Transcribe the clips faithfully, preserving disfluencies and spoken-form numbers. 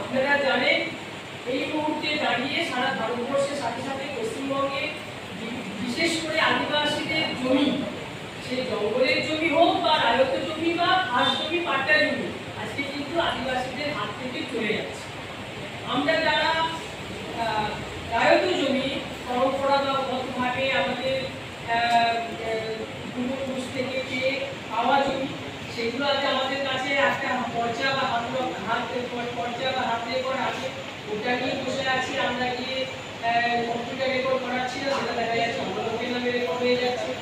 আপনারা জানেন, এই মুহূর্তে দাঁড়িয়ে সারা ভারতবর্ষের সাথে সাথে পশ্চিমবঙ্গে বি- বিশেষ করে আদিবাসীদের জমি, সে জঙ্গলের জমি হোক বা রায়ত জমি বা খাস জমি, পাট্টা জমি, আজকে কিন্তু আদিবাসীদের হাত থেকে চলে যাচ্ছে। আমরা যারা আহ, রায়ত জমি পরম্পরাগতভাবে আমাদের আহ, আহ, পূর্বপুরুষ থেকে পেয়ে পাওয়া জমি, সেগুলো আজ আমাদের কাছে একটা পর্চা বা হাত, হাত পর্চা বা হাত রেকর্ড আছে, ওটা নিয়ে বসে আছি। আমরা গিয়ে কম্পিউটার রেকর্ড করাচ্ছি না, সেটা দেখা যাচ্ছে অন্য লোকের নামে রেকর্ড হয়ে যাচ্ছে।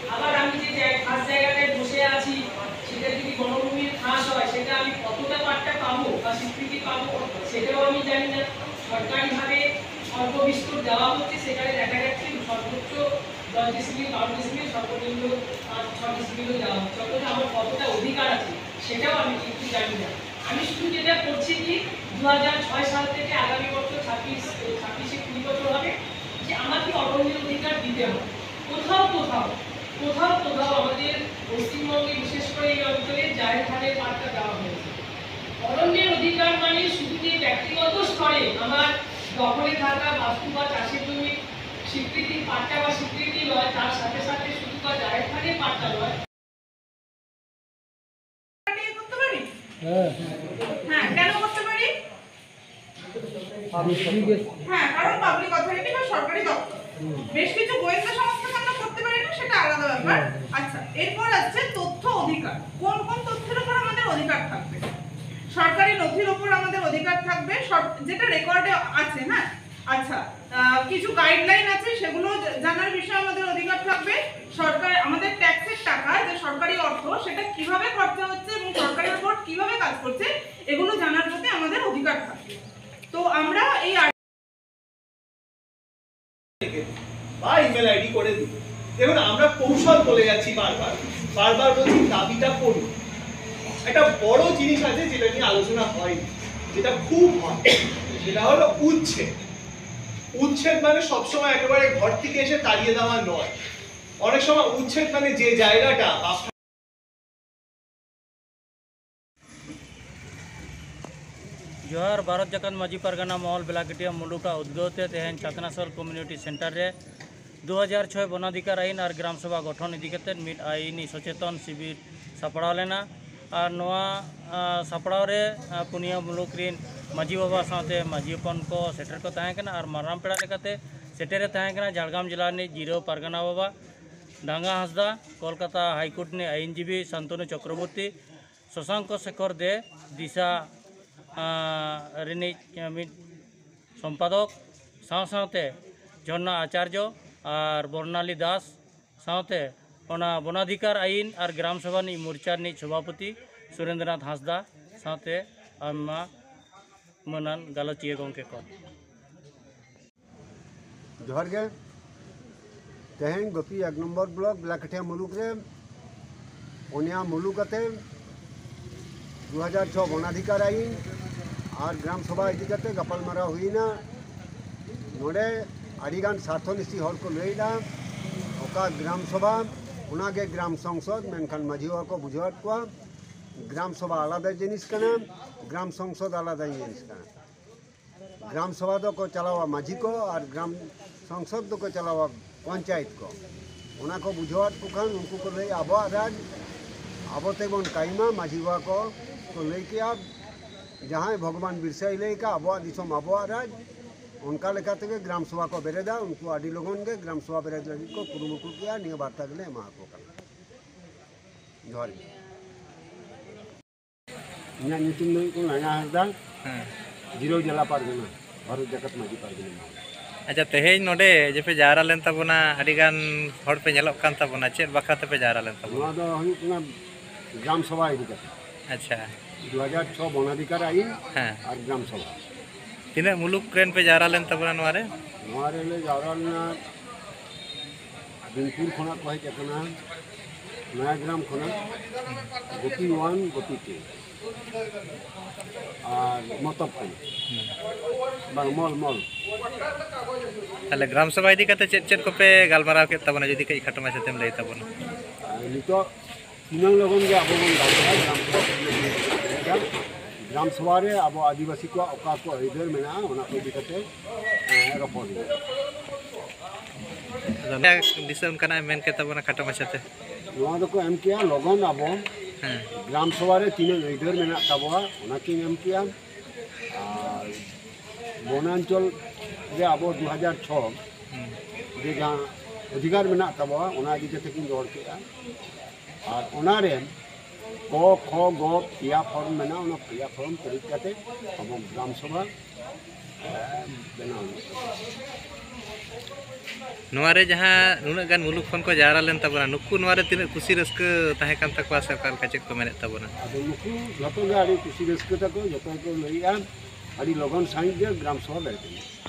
আবার আমি যে জায়- খাস জায়গাটায় বসে আছি, সেটা যদি বনভূমির খাস হয়, সেটা আমি কতটা পাট্টা পাবো বা স্বীকৃতি পাবো, সেটাও আমি জানি না। সরকারিভাবে সর্ববিস্তর দেওয়া হচ্ছে, সেখানে দেখা যাচ্ছে সর্বোচ্চ দশ ডিসিমিল, বারো ডিসিমিল, সর্বনিম্ন পাঁচ ছ ডিসিমিলও দেওয়া হচ্ছে। অথচ আমার কতটা অধিকার আছে, সেটাও আমি কিন্তু জানি না। আমি শুধু যেটা করছি কি, দু হাজার ছয় সাল থেকে আগামী বছর ছাব্বিশ, ছাব্বিশে কুড়ি বছর হবে, যে আমাকে অরণ্যের অধিকার দিতে হবে। কোথাও কোথাও, কোথাও কোথাও আমাদের পশ্চিমবঙ্গে, বিশেষ করে এই অঞ্চলে, জাহের খানের পাট্টা দেওয়া হয়েছে। অরণ্যের অধিকার মানে শুধু যে ব্যক্তিগত স্তরে আমার দখলে থাকা বাস্তু বা চাষের জমি স্বীকৃতি, পাট্টা বা স্বীকৃতি নয়, তার সাথে সাথে শুধু বা জাহের খানের পাট্টা নয়। করতে পারি? হ্যাঁ। হ্যাঁ, কেন করতে পারি? হ্যাঁ, কারণ পাবলিক অথরিটি বা সরকারি দপ্তর। বেশ কিছু গোয়েন্দা সংস্থাকে আমরা করতে পারি না, সেটা আলাদা ব্যাপার। আচ্ছা, এরপর আসছে তথ্য অধিকার। কোন কোন তথ্যের উপর আমাদের অধিকার থাকবে? সরকারি নথির উপর আমাদের অধিকার থাকবে, সর- যেটা রেকর্ডে আছে, হ্যাঁ। আচ্ছা, আহ, কিছু গাইডলাইন আছে, সেগুলো জা- জানার বিষয়ে আমাদের অধিকার থাকবে। সরকার, আমাদের ট্যাক্সের টাকা, যে সরকারি অর্থ, সেটা কিভাবে খরচা হচ্ছে এবং সরকারের বোর্ড কিভাবে কাজ করছে, এগুলো জানার প্রতি আমাদের অধিকার থাকবে। তো আমরা এই আর্ট- বা ইমেল আইডি করে দিই। দেখুন, আমরা কৌশল বলে যাচ্ছি বারবার, বারবার বলছি দাবিটা করুন। একটা বড় জিনিস আছে যেটা নিয়ে আলোচনা হয়নি, যেটা খুব হয়, সেটা হলো উচ্ছেদ। উচ্ছেদ মানে সবসময় একেবারে ঘর থেকে এসে তাড়িয়ে দেওয়া নয়। অনেক সময় উচ্ছেদ মানে যে জায়গাটা আপনার ᱡᱚᱦᱟᱨ᱾ ᱵᱷᱟᱨᱚᱛ ᱡᱟᱠᱟᱛ ᱢᱟᱹᱡᱷᱤ ᱯᱟᱨᱜᱟᱱᱟ ᱢᱚᱦᱚᱞ ᱵᱮᱞᱟᱠᱟᱹᱴᱤᱭᱟ ᱢᱩᱞᱩᱠᱟᱜ ᱩᱫᱽᱜᱟᱹᱣ ᱛᱮ ᱛᱮᱦᱮᱧ ᱪᱟᱛᱱᱟᱥᱚᱞ ᱠᱚᱢᱤᱭᱩᱱᱤᱴᱤ ᱥᱮᱱᱴᱟᱨ ᱨᱮ ᱫᱩ ᱦᱟᱡᱟᱨ ᱪᱷᱚᱭ ᱵᱚᱱᱟᱫᱷᱤᱠᱟᱨ ᱟᱹᱭᱤᱱ ᱟᱨ ᱜᱨᱟᱢ ᱥᱚᱵᱷᱟ ᱜᱚᱴᱷᱚᱱ ᱤᱫᱤ ᱠᱟᱛᱮ ᱢᱤᱫ ᱟᱹᱭᱤᱱᱤ ᱥᱚᱪᱮᱛᱚᱱ ᱥᱤᱵᱤᱨ ᱥᱟᱯᱲᱟᱣ ᱞᱮᱱᱟ᱾ ᱟᱨ ᱱᱚᱣᱟ, ᱟ, ᱥᱟᱯᱲᱟᱣ ᱨᱮ, ᱟ, ᱯᱩᱱᱭᱟᱹ ᱢᱩᱞᱩᱠ ᱨᱤᱱ ᱢᱟᱹᱡᱷᱤ ᱵᱟᱵᱟ ᱥᱟᱶᱛᱮ ᱢᱟᱹᱡᱷᱤ ᱦᱚᱯᱚᱱ ᱠᱚ ᱥᱮᱴᱮᱨ ᱠᱚ ᱛᱟᱦᱮᱸ ᱠᱟᱱᱟ ᱟᱨ ᱢᱟᱨᱟᱝ ᱯᱮᱲᱟ ᱞᱮᱠᱟᱛᱮ ᱥᱮᱴᱮᱨᱮ ᱛᱟᱦᱮᱸ ᱠᱟᱱᱟ ᱡᱷᱟᱲᱜᱨᱟᱢ ᱡᱮᱞᱟ ᱨᱤᱱᱤᱡ ᱡᱤᱨᱟᱹᱣ ᱯᱟᱨᱜᱟᱱᱟ ᱵᱟᱵᱟ ᱰᱟᱸᱜᱟ ᱦᱟᱸᱥᱫᱟ, ᱠᱳᱞᱠᱟᱛᱟ ᱦᱟᱭᱠᱳᱨᱴ ᱨᱤᱱᱤᱡ ᱟᱹᱭᱤᱱᱡᱤᱵᱤ ᱥᱟᱱᱛᱚᱱᱩ ᱪᱚᱠᱨᱚᱵᱚᱨᱛᱤ, ᱥᱚᱥᱟᱝᱠᱚ ᱥᱮᱠᱷᱚᱨ ᱫᱮ, ᱫᱤᱥᱟ, ᱟᱸ, ᱨᱤᱱᱤᱡ ᱢᱤᱫ ᱥᱚᱢᱯᱟᱫᱚᱠ, ᱥᱟᱶ ᱥᱟᱶᱛᱮ ᱡᱷᱚᱨᱱᱟ ᱟᱪᱟᱨᱡᱚ ᱟᱨ ᱵᱚᱨᱱᱟᱞᱤ ᱫᱟᱥ, ᱥᱟᱶᱛᱮ ᱚᱱᱟ ᱵᱚᱱᱟᱫᱷᱤᱠᱟᱨ ᱟᱹᱭᱤᱱ ᱟᱨ ᱜᱨᱟᱢ ᱥᱚᱵᱷᱟ ᱨᱤᱱᱤᱡ ᱢᱳᱨᱪᱟ ᱨᱤᱱᱤᱡ ᱥᱚᱵᱷᱟᱯᱚᱛᱤ ᱥᱩᱨᱮᱱᱫᱨᱚᱱᱟᱛᱷ ᱦᱟᱸᱥᱫᱟ, ᱥᱟᱶᱛᱮ ᱟᱭᱢᱟ ᱢᱟᱹᱱᱟᱱ ᱜᱟᱞᱚᱪᱤᱭᱟᱹ ᱜᱚᱢᱠᱮ ᱠᱚ᱾ ᱡᱚᱦᱟᱨ ᱜᱮ᱾ ᱛᱮᱦᱮᱧ ᱜᱳᱯᱤ ᱮᱠ ᱱᱚᱢᱵᱚᱨ ᱵᱞᱚᱠ ᱵᱮᱞᱟᱠᱟᱴᱷᱤᱭᱟ ᱢᱩᱞᱩᱠ ᱨᱮ ᱯᱩᱱᱭᱟ ᱢᱩᱞᱩᱠ ᱟᱛᱮ ᱫᱩ ᱦᱟᱡᱟᱨ ᱪᱷᱚ ᱵᱚᱱᱟᱫᱷᱤᱠᱟᱨ ᱟᱭᱤᱱ ᱟᱨ ᱜᱨᱟᱢ ᱥᱚᱵᱷᱟ ᱤᱫᱤ ᱠᱟᱛᱮ ᱜᱟᱯᱟᱞᱢᱟᱨᱟᱣ ᱦᱩᱭᱱᱟ᱾ ᱱᱚᱰᱮ ᱟᱹᱰᱤᱜᱟᱱ ᱥᱟᱨᱛᱷᱚᱱᱤᱥᱤ ᱦᱚᱲ ᱠᱚ ᱞᱟᱹᱭᱫᱟ, ᱚᱠᱟ ᱜᱨᱟᱢ ᱥᱚᱵᱷᱟ, ᱚᱱᱟᱜᱮ ᱜᱨᱟᱢ ᱥᱚᱝᱥᱚᱫ, ᱢᱮᱱᱠᱷᱟᱱ ᱢᱟᱹᱡᱷᱤ ᱵᱟᱵᱟ ᱠᱚ ᱵᱩᱡᱷᱟᱹᱣᱟᱫ ᱠᱚᱣᱟ, ᱜᱨᱟᱢ ᱥᱚᱵᱷᱟ ᱟᱞᱟᱫᱟ ᱡᱤᱱᱤᱥ ᱠᱟᱱᱟ, ᱜᱨᱟᱢ ᱥᱚᱝᱥᱚᱫ ᱟᱞᱟᱫᱟ ᱡᱤᱱᱤᱥ ᱠᱟᱱᱟ᱾ ᱜᱨᱟᱢ ᱥᱚᱵᱷᱟ ᱫᱚᱠᱚ ᱪᱟᱞᱟᱣᱟ ᱢᱟᱹᱡᱷᱤ ᱠᱚ ᱟᱨ ᱜᱨᱟᱢ ᱥᱚᱝᱥᱚᱫ ᱫᱚᱠᱚ ᱪᱟᱞᱟᱣᱟ ᱯᱚᱧᱪᱟᱭᱮᱛ ᱠᱚ᱾ ᱚᱱᱟ ᱠᱚ ᱵᱩᱡᱷᱟᱹᱣᱟᱫ ᱠᱚ ᱠᱷᱟᱱ ᱩᱱᱠᱩ ᱠᱚ ᱞᱟᱹᱭᱟ, "ᱟᱵᱚᱣᱟᱜ ᱨᱟᱡᱽ ᱟᱵᱚ ᱛᱮᱵᱚᱱ ᱠᱟᱹᱢᱤᱢᱟ", ᱢᱟᱹᱡᱷᱤ ᱵᱟᱵᱟ ᱠᱚ ᱠᱚ ᱞᱟᱹᱭ ᱠᱮᱜᱼᱟ, "ᱡᱟᱦᱟᱸᱭ ᱵᱷᱚᱜᱚᱵᱟᱱ ᱵᱤᱨᱥᱟᱭ ᱞᱟᱹᱭ ᱠᱟᱜᱼᱟ, ᱟᱵᱚᱣᱟᱜ ᱫᱤᱥᱚᱢ ᱟᱵᱚᱣᱟᱜ ᱨᱟᱡᱽ", ᱚᱱᱠᱟ ᱞᱮᱠᱟ ᱛᱮᱜᱮ ᱜᱨᱟᱢ ᱥᱚᱵᱷᱟ ᱠᱚ ᱵᱮᱨᱮᱫᱟ᱾ ᱩᱱᱠᱩ ᱟᱹᱰᱤ ᱞᱚᱜᱚᱱ ᱜᱮ ᱜᱨᱟᱢ ᱥᱚᱵᱷᱟ ᱵᱮᱨᱮᱫ ᱞᱟᱹᱜᱤᱫ ᱠᱚ ᱠᱩᱨᱩᱢᱩᱴᱩ ᱠᱮᱜᱼᱟ᱾ ᱱᱤᱭᱟᱹ ᱵᱟᱨᱛᱟ ᱜᱮᱞᱮ ᱮᱢᱟ ᱠᱚ ᱠᱟᱱᱟ᱾ ᱡᱚᱦᱟᱨ ᱜᱮ᱾ ᱤᱧᱟᱹᱜ ᱧᱩᱛᱩᱢ ᱫᱚ ᱦᱩᱭᱩᱜ ᱠᱟᱱᱟ ᱱᱟᱭᱟ ᱦᱟᱸᱥᱫᱟ, ᱦᱮᱸ᱾ ᱡᱤᱨᱟᱹᱣ ᱡᱮᱞᱟ ᱯᱟᱨᱜᱟᱱᱟ, ᱵᱷᱟᱨᱚᱛ ᱡᱟᱠᱟᱛ ᱢᱟᱹᱡᱷᱤ ᱯᱟᱨᱜᱟᱱᱟ ᱢᱚᱦᱚᱞ᱾ ᱟᱪᱪᱷᱟ, ᱛᱮᱦᱮᱧ ᱱᱚᱰᱮ ᱡᱮ ᱯᱮ ᱡᱟᱣᱨᱟ ᱞᱮᱱ ᱛᱟᱵᱚᱱᱟ, ᱟᱹᱰᱤ ᱜᱟᱱ ᱦᱚᱲ ᱯᱮ ᱧᱮᱞᱚᱜ ᱠᱟᱱ ᱛᱟᱵᱚᱱᱟ, ᱪᱮᱫ ᱵᱟᱠᱷᱨᱟ ᱛᱮᱯᱮ ᱡᱟᱣᱨᱟ ᱞᱮᱱ ᱛᱟᱵᱚᱱᱟ? ᱱᱚᱣᱟ ᱫᱚ ᱦᱩᱭᱩᱜ ᱠᱟᱱᱟ ᱜᱨᱟᱢ ᱥᱚᱵᱷᱟ ᱤᱫᱤ ᱠᱟᱛᱮ᱾ ᱟᱪᱪᱷᱟ᱾ ᱫᱩ ᱦᱟᱡᱟᱨ ᱪᱷᱚ ᱵᱚᱱᱟᱫᱷᱤᱠᱟᱨ ᱟᱭᱤᱱ ᱦᱮᱸ᱾ ᱟᱨ ᱜᱨᱟᱢ ᱥᱚᱵᱷᱟ᱾ ᱛᱤᱱᱟᱹᱜ ᱢᱩᱞᱩᱠ ᱨᱮᱱ ᱯᱮ ᱡᱟᱣᱨᱟ ᱞᱮᱱ ᱛᱟᱵᱚᱱᱟ ᱱᱚᱣᱟ ᱨᱮ? ᱱᱚᱣᱟ ᱨᱮᱞᱮ ᱡᱟᱣᱨᱟ ᱞᱮᱱᱟ, ᱵᱤᱱᱯᱩᱨ ᱠᱷᱚᱱᱟᱜ ᱠᱚ ᱦᱮᱡ ᱟᱠᱟᱱᱟ, ᱱᱚᱭᱟᱜᱨᱟᱢ ᱠᱷᱚᱱᱟᱜ, ᱜᱳᱯᱤ ᱳᱣᱟᱱ, ᱜᱳᱯᱤ ᱴᱩ, ᱟᱨ ᱢᱚᱛᱚᱵ ᱠᱷᱚᱱᱟᱜ᱾ ᱵᱟᱝ, ᱢᱚᱞ, ᱢᱚᱞ᱾ ᱛᱟᱦᱞᱮ ᱜᱨᱟᱢ ᱥᱚᱵᱷᱟ ᱤᱫᱤ ᱠᱟᱛᱮ ᱪᱮᱫ ᱪᱮᱫ ᱠᱚᱯᱮ ᱜᱟᱞᱢᱟᱨᱟᱣ ᱠᱮᱫ ᱛᱟᱵᱚᱱᱟ, ᱡᱩᱫᱤ ᱠᱟᱹᱡ ᱠᱷᱟᱴᱚ ᱢᱟᱪᱷᱟ ᱛᱮᱢ ᱞᱟᱹᱭ ᱛᱟᱵᱚᱱᱟ? ᱟᱨ ᱱᱤᱛᱚᱜ ᱛᱤᱱᱟᱹᱝ ᱞᱚᱜᱚᱱ ᱜᱮ ᱟᱵᱚ ᱵᱚᱱ ᱜᱟᱞᱢᱟᱨᱟᱣᱟ, ᱜᱨᱟᱢ ᱥᱚᱵᱷᱟ ᱠᱚ ᱞᱟᱹᱜᱤᱫ ᱛᱮ᱾ ᱜᱨᱟᱢ ᱥᱚᱵᱷᱟ ᱨᱮ ᱟᱵᱚ ᱟᱹᱫᱤᱵᱟᱹᱥᱤ ᱠᱚᱣᱟᱜ ᱚᱠᱟ ᱠᱚ ᱟᱹᱭᱫᱟᱹᱨ ᱢᱮᱱᱟᱜᱼᱟ, ᱚᱱᱟ ᱠᱚ ᱤᱫᱤ ᱠᱟᱛᱮ, ᱮᱸ, ᱨᱚᱯᱚᱲ ᱦᱩᱭᱩᱜᱼᱟ᱾ ᱟᱫᱚ ᱱᱚᱰᱮ ᱫᱤᱥᱟᱹ ᱚᱱᱠᱟᱱᱟᱜ ᱮᱢ ᱢᱮᱱ ᱠᱮᱫ ᱛᱟᱵᱚᱱᱟ ᱠᱷᱟᱴᱚ ᱢᱟᱪᱷᱟᱛᱮ? ᱱᱚᱣᱟ ᱫᱚᱠᱚ ᱮᱢ ᱠᱮᱜᱼᱟ, ᱞᱚᱜᱚᱱ ᱟᱵᱚ ᱦᱮᱸ᱾ ᱜᱨᱟᱢ ᱥᱚᱵᱷᱟ ᱨᱮ ᱛᱤᱱᱟᱹᱜ ᱟᱹᱭᱫᱟᱹᱨ ᱢᱮᱱᱟᱜ ᱛᱟᱵᱚᱣᱟ, ᱚᱱᱟ ᱠᱤᱱ ᱮᱢ ᱠᱮᱜᱼᱟ᱾ ᱟᱨ ᱵᱚᱱᱟᱧᱪᱚᱞ ᱨᱮ ᱟᱵᱚ ᱫᱩ ᱦᱟᱡᱟᱨ ᱪᱷᱚ ᱦᱩᱸ᱾ ᱨᱮ ᱡᱟᱦᱟᱸ ᱚᱫᱷᱤᱠᱟᱨ ᱢᱮᱱᱟᱜ ᱛᱟᱵᱚᱣᱟ, ᱚᱱᱟ ᱤᱫᱤ ᱠᱟᱛᱮ ᱠᱤᱱ ᱨᱚᱲ ᱠᱮᱜᱼᱟ᱾ ᱟᱨ ᱚᱱᱟᱨᱮ ᱠᱚ, ᱠᱷᱚ, ᱜᱚ ᱯᱮᱭᱟ ᱯᱷᱚᱨᱢ ᱢᱮᱱᱟᱜᱼᱟ, ᱚᱱᱟ ᱯᱮᱭᱟ ᱯᱷᱚᱨᱢ ᱯᱮᱨᱮᱡ ᱠᱟᱛᱮ ᱟᱵᱚ ᱜᱨᱟᱢ ᱥᱚᱵᱷᱟ, ᱮ, ᱵᱮᱱᱟᱣ ᱦᱩᱭᱩᱜ ᱛᱟᱵᱚᱱᱟ᱾ ᱱᱚᱣᱟ ᱨᱮ ᱡᱟᱦᱟᱸ ᱱᱩᱱᱟᱹᱜ ᱜᱟᱱ ᱢᱩᱞᱩᱠ ᱠᱷᱚᱱ ᱠᱚ ᱡᱟᱣᱨᱟ ᱞᱮᱱ ᱛᱟᱵᱚᱱᱟ, ᱱᱩᱠᱩ ᱱᱚᱣᱟ ᱨᱮ ᱛᱤᱱᱟᱹᱜ ᱠᱩᱥᱤ ᱨᱟᱹᱥᱠᱟᱹ ᱛᱟᱦᱮᱸ ᱠᱟᱱ ᱛᱟᱠᱚᱣᱟ ᱥᱮ ᱚᱠᱟ ᱞᱮᱠᱟ ᱪᱮᱫ ᱠᱚ ᱢᱮᱱᱮᱫ ᱛᱟᱵᱚᱱᱟ? ᱟᱫᱚ ᱱᱩᱠᱩ ᱡᱚᱛᱚ ᱜᱮ ᱟᱹᱰᱤ ᱠᱩᱥᱤ ᱨᱟᱹᱥᱠᱟᱹ ᱛᱟᱠᱚ, ᱡᱚᱛᱚ ᱜᱮᱠᱚ ᱞᱟᱹᱭᱮᱜᱼᱟ ᱟᱹᱰᱤ ᱞᱚᱜᱚᱱ ᱥᱟᱺᱦᱤᱡ ᱜᱮ ᱜᱨᱟᱢ ᱥᱚᱵᱷᱟ ᱵᱮᱨᱮᱫ ᱦᱩᱭᱩᱜᱼᱟ᱾